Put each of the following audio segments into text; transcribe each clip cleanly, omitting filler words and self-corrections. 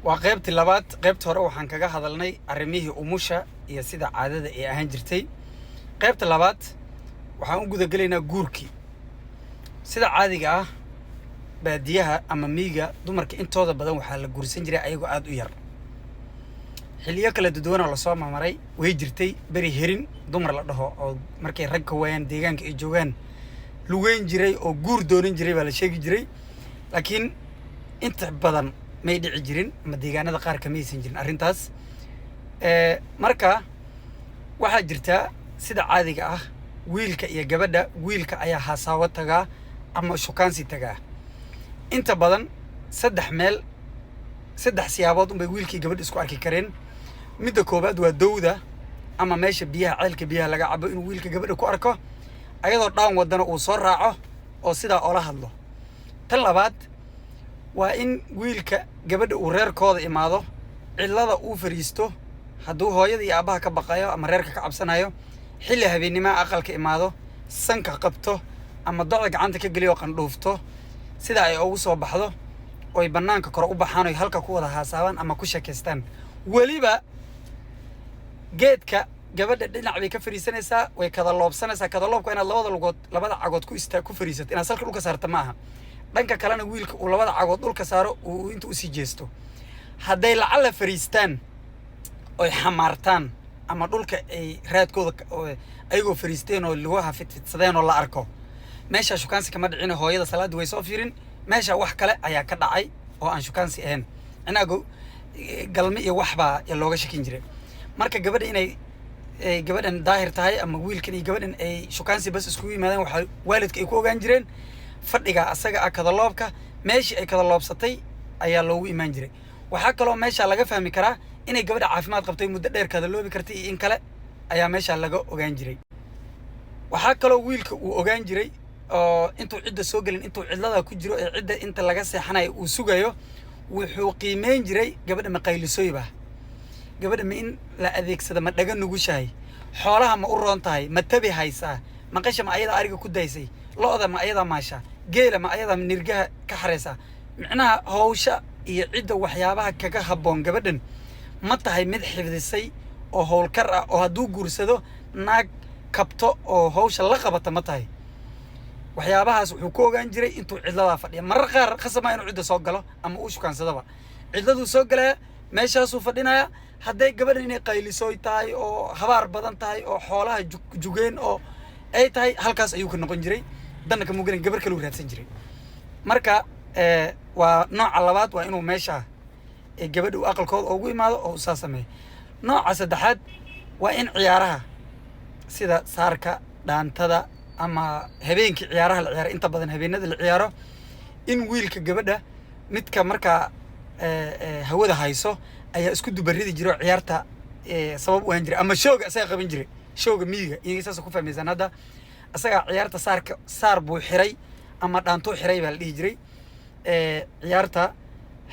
Waa qaybtii labaad. Qaybta hore waxaan kaga hadalnay arrimihii umusha iyo sida caadada ay ahaan jirtay. Qaybta labaad waxaan u gudagelaynaa guurkii. Sida caadiga ah, baadiyaha ama miyiga, dumarka intooda badan waxaa la guursan jiray ayagoo aada u yar. Xilliyo kala duduwana lasoo mamaray way jirtay. Beri herin dumar la dhaho oo markay rag ka waayaan deegaanka ay joogaan lugeyn jiray oo guur doonan jiray baa la sheegi jiray, laakiin inta badan may dhici jirin ama deegaanada qaar kamaysan jirin arrintaas. Marka waxaa jirtaa, sida caadiga ah, wiilka iyo gabadha, wiilka ayaa hasaawo tagaa ama shukaansi tagaa. Inta badan saddex meel, saddex siyaabood unbay wiilkii gabadha isku arki kareen. Midda koowaad waa dowda ama meesha biyaha, ceelka biyaha laga cabo, inuu wiilka gabadha ku arko ayadoo dhaan wadana uu soo raaco oo sidaa oola hadlo. Tan labaad waa in wiilka gabadha uu reerkooda imaado, cidlada uu fariisto, hadduu hooyada iyo aabbaha ka baqayo ama reerka ka cabsanayo, xilli habeenimaha aqalka imaado, sanka qabto ama docda gacanta ka geliyo oo qandhuufto, sida ay ugu soo baxdo oy bannaanka kore u baxaan, oy halka ku wada haasaabaan ama ku sheekaystaan. Weliba geedka gabadha dhinac bay ka fariisanaysaa, way kada loobsanaysaa. Kada loobka inaad labada lugood, labada cagood ku istaa ku fariisato, inaad salka dhulka saarta ma aha. Dhanka kalena wiilka uu labada cagood dhulka saaro, uu inta usii jeesto. Hadday lacalla fariistaan oy xamaartaan ama dhulka ay raadkooda ayagoo fariisteen oo lugaha fidfidsadeen oo la arko, meeshaa shukaansi kama dhicin. Hooyada salaadii way soo fiirin, meesha wax kale ayaa ka dhacay oo aan shukaansi ahayn, cinaago galme iyo waxbaa looga shakin jiray. Marka gabadha inay gabadhan daahir tahay ama wiilkan iyo gabadhan ay shukaansi bas iskugu yimaadeen, waxaa waalidka ay ku ogaan jireen fadhiga asaga ah, kadaloobka. Meeshii ay kadaloobsatay ayaa loogu imaan jiray. Waxaa kaloo meesha laga fahmi karaa inay gabadha caafimaad qabtay, muddo dheer kadaloobi kartay iyo in kale ayaa meesha laga ogaan jiray. Waxaa kaloo wiilka uu ogaan jiray oo intuu cidda soo gelin, intuu cidlada ku jiro ee cidda inta laga seexanayo uu sugayo, wuxuu qiimeyn jiray gabadha: ma qaylisoyba gabadha, ma in la adeegsada, ma dhaga nugushahay, xoolaha ma u roon tahay, ma tabi haysaa, maqasha ma ayadaa ariga ku daysay, lo'da ma ayadaa maasha, geela ma ayadaa nirgaha ka xareysaa, micnaha hawsha iyo cidda waxyaabaha kaga habboon gabadhan ma tahay mid xifdisay oo howlkar ah oo hadduu guursado naag kabto oo hawsha la qabata ma tahay. Waxyaabahaas wuxuu ku ogaan jiray intuu cidladaa fadhiya. Marar qaar khasab maa inuu cidda soo galo ama uu shukaansadaba. Cidladuu soo galaya, meeshaasuu fadhinaya. Hadday gabadhan inay qaylisoy tahay oo habaar badan tahay oo xoolaha jugeen oo ay tahay, halkaas ayuu ka noqon jiray, danna kamuu gelin, gabar kaluu raadsan jiray. Marka waa nooca labaad, waa inuu meesha gabadha uu aqalkooda ugu imaado oo saa sameeyo. Nooca saddexaad waa in ciyaaraha sida saarka, dhaantada ama habeenkii ciyaaraha la ciyaaro, inta badan habeenada la ciyaaro, in wiilka gabadha midka markaa hawada hayso ayaa isku dubaridi jiray oo ciyaarta sabab u ahaan jiray ama showga asaga qaban jiray. Showga miyiga iyaga saasa ku fahmaysaan. Hadda asagaa ciyaarta saarka, saar buu xiray ama dhaantuu xiray baa la dhihi jiray. Ciyaarta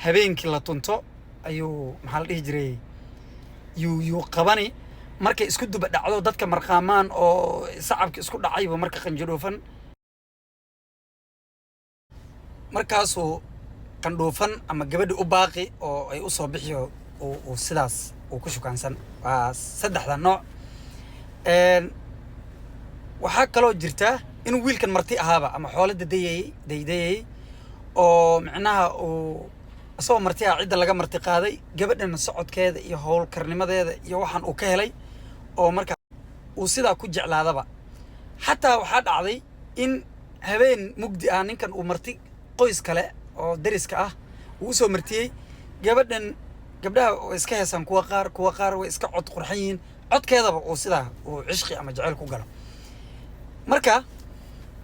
habeenkii la tunto ayuu, maxaa la dhihi jiray, yuu qabani. Markay isku duba dhacdo, dadka marqaamaan oo sacabka isku dhacayba, marka qanjidhuufan, markaasuu qandhuufan ama gabadhi u baaqi oo ay usoo bixiyo, uu sidaas uu ku shukaansan. Waa saddexda nooc. Waxaa kaloo jirta inuu wiilkan marti ahaaba ama xoolo dadayayey daydayayey oo micnaha uu isagoo marti ah cidda laga marti qaaday, gabadhana socodkeeda iyo howlkarnimadeeda iyo waxaan uu ka helay oo marka uu sidaa ku jeclaadaba. Xataa waxaa dhacday in habeen mugdi ah ninkan uu marti qoys kale oo dariska ah uu usoo martiyey gabadhan. Gabdhaha way iska heesaan kuwa qaar, kuwa qaar way iska cod qurxan yihiin, codkeedaba uu sidaa uu cishqi ama jaceyl ku galo. Marka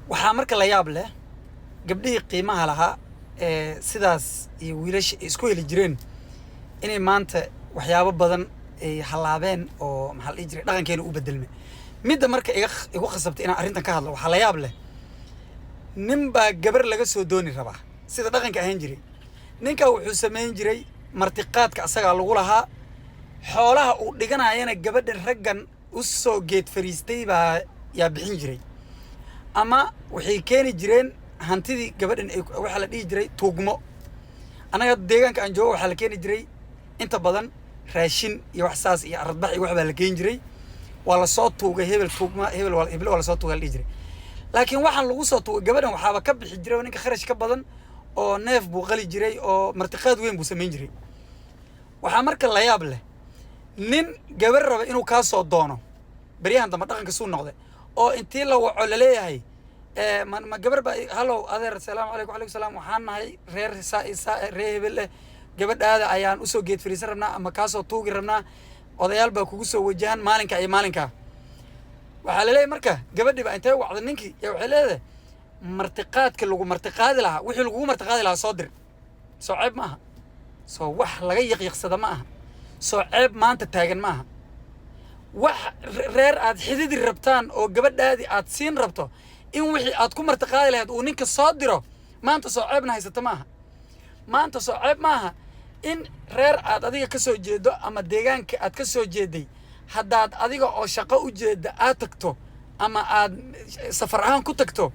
waxaa marka la yaab leh, gabdhihii qiimaha lahaa ee sidaas iyo wiilasha ay isku heli jireen inay maanta waxyaabo badan ay halaabeen oo, maxaa la dhihi jiray, dhaqankeena u bedelmay. Midda marka iga igu khasabtay inaan arrintan ka hadlo, waxaa la yaab leh, nin baa gabar laga soo dooni rabaa. Sida dhaqanka ahaan jiray, ninka wuxuu samayn jiray martiqaadka asagaa lagu lahaa, xoolaha uu dhiganayana gabadhan raggan u soo geed fariistay baa yaa bixin jiray ama waxay keeni jireen hantidii gabadhan ay, waxaa la dhihi jiray tuugmo. Annaga deegaanka aan joogo waxaa la keeni jiray Inta badan raashin iyo wax saas iyo aradbax iyo wax baa la geyn jiray. Waa lasoo tuugay hebel, tuugma hebel, waa hebel, waa lasoo tuugay la dhihi jiray. Laakiin waxaan lagu soo tuugay gabadhan waxaaba ka bixi jiray ninka kharash ka badan, oo neef buu qali jiray oo martiqaad weyn buu samayn jiray. Waxaa marka la yaab leh nin gabar raba inuu kaa soo doono, beryahan dambe dhaqanka suu noqday, oo intii la waco laleeyahay, ma gabar ba, "Hallow adeer, asalaamu calaykum." "Calaykum salaam. Waxaan nahay reer saa saa, reer hebel eh, gabadhaada ayaan usoo geed fariisan rabnaa ama kaasoo tuugi rabnaa. Odayaal baa kugu soo wajahan maalinka iyo maalinkaa." Waxaa laleeyahay marka gabadhii baa intay wacda ninkii yaa waxay leedahay, "Martiqaadka lagu martiqaadi lahaa, wixii lagugu martiqaadi lahaa soo dir." Soo ceeb ma aha? Soo wax laga yaqyaqsada ma aha? Soo ceeb maanta taagan ma aha? Wax reer aad xididi rabtaan oo gabadhaadii aad siin rabto in wixii aad ku martiqaadi lahayd uu ninka soo diro maanta, soo ceebna haysata ma aha? Maanta soo ceeb ma aha in reer aad adiga ka soo jeedo ama deegaanka aad ka soo jeeday, haddaad adiga oo shaqo u jeeda aad tagto ama aad safar ahaan ku tagto,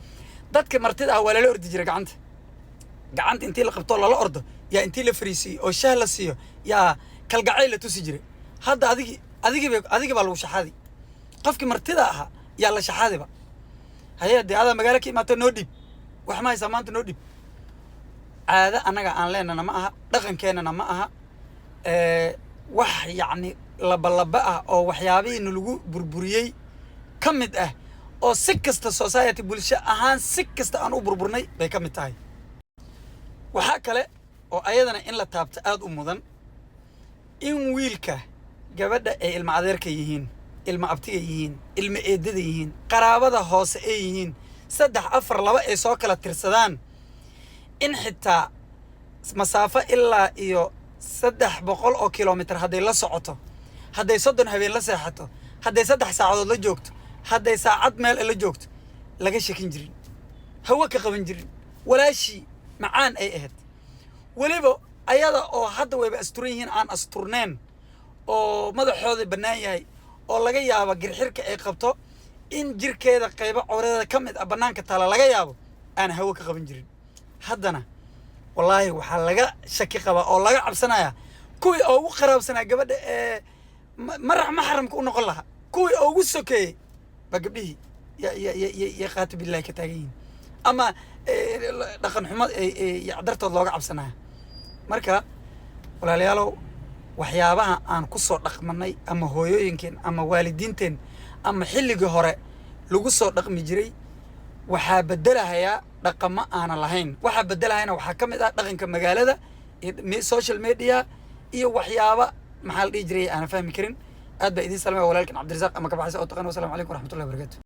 dadka martida ah waa lala ordi jiray? Gacanta intii la qabto lala ordo, yaa intii la fariisiiyo oo shah la siiyo, yaa kalgacayl la tusi jiray. Hadda adigi adigii adigii baa lagu shaxaadi. Qofkii martida ahaa yaa la shaxaadiba. "Haye dee, adaa magaalo ka imaato, noo dhiib. Wax ma haysaa maanta? Noo dhiib." Caado annaga aan leenana ma aha, dhaqankeennana ma aha. Wax yacni labalaba ah oo waxyaabihii nalagu burburiyey ka mid ah, oo si kasta society, bulsho ahaan si kasta aan u burburnay bay ka mid tahay. Waxaa kale oo ayadana in la taabto aada u mudan in wiilka gabadha ay ilma adeerka yihiin, ilma abtiga yihiin, ilma eedada yihiin, qaraabada hoose ay yihiin, saddex, afar, laba ay soo kala tirsadaan, in xitaa masaafo ilaa iyo 300 oo kilomitir hadday la socoto, hadday 30 habeen la seexato, hadday 3 saacadood la joogto, hadday saacad meel la joogto, laga shakin jirin, hawo ka qaban jirin, walaashii macaan ay ahayd. Weliba ayada oo hadda wayba asturan yihiin, aan asturneen oo madaxooda bannaan yahay, oo laga yaabo girxirka ay qabto in jirkeeda qaybo cawradeeda ka mid ah bannaanka taala laga yaabo, aan hawo ka qaban jirin. Haddana wallaahi waxaa laga shaki qabaa oo laga cabsanaya kuwii ugu qaraabsanaa gabadha ee marax maxramka u noqon lahaa, kuwii ugu sokeeyey baa gabdhihii ya qaati billahi ka taagan yihiin ama dhaqan xumo dartood looga cabsanaya. Marka walaalayaalow, waxyaabaha aan ku soo dhaqmanay ama hooyooyinkeen ama waalidiinteen ama xilligii hore lagu soo dhaqmi jiray waxaa bedelahayaa dhaqamo aanan lahayn. Waxaa bedelahayana waxaa ka mid ah dhaqanka magaalada iyo social media iyo waxyaaba, maxaa la dhihi jiray, aanan fahmi karin. Aad baa idiin salamaya, walaalkan Cabdirasaaq ama Kabaxaysa oo taqaan. Wasalamu calaykum waraxmatullahi wabarakatu.